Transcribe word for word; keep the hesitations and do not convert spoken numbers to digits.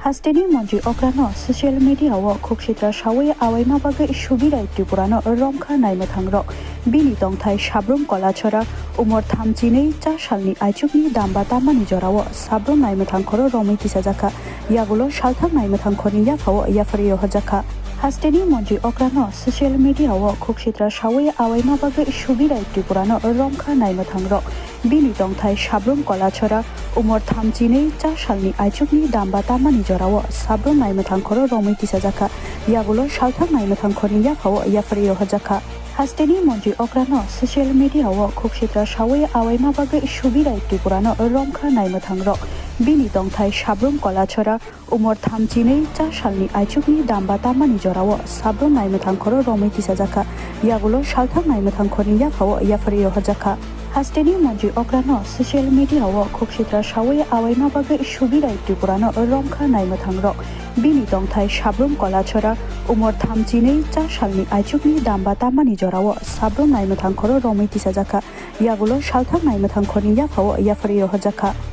Hasteni montri okrano social media o khuksitra sawi awaima bagwi Subirai Tripurano romkha naimwthangrok. Bini tongthai Sabrum Kolachora, umor thamchinwi cha salni aichukni damba tammani jorao Sabrum naimwthangkhoro romwi tisajakha. Yagulo salthang naimwthangkhorni yaphao yapharwi rohorjakha. Hasteni montri okrano social media o khuksitra sawi awaima bagwi Subirai Tripurano romkha naimwthangrok. Bini tongthai Sabrum Kolachora, umor thamchinwi cha salni aichukni damba tammani jorao Sabrum naimwthangkhoro romwi tisajakha. Yagulo salthang naimwthangkhorni yaphao yapharwi rohorjakha. Hasteni montri okrano social media o khuksitra sawi awaima bagwi Subirai Tripurano romkha naimwthangrok. Bini tongthai Sabrum Kolachora, umor thamchinwi cha salni aichukni damba tammani jorao Sabrum naimwthangkhoro romwi tisajakha. Yagulo salthang naimwthangkhorni yaphao yapharwi rohorjakha. Hasteni montri okrano social media o khuksitra sawi awaima bagwi Subirai Tripurano romkha naimwthangrok. Bini tongthai Sabrum Kolachora, umor thamchinwi cha salni aichukni damba tammani jorao Sabrum naimwthangkhoro romwi tisajakha. Yagulo salthang naimwthangkhorni yaphao yapharwi rohorjakha.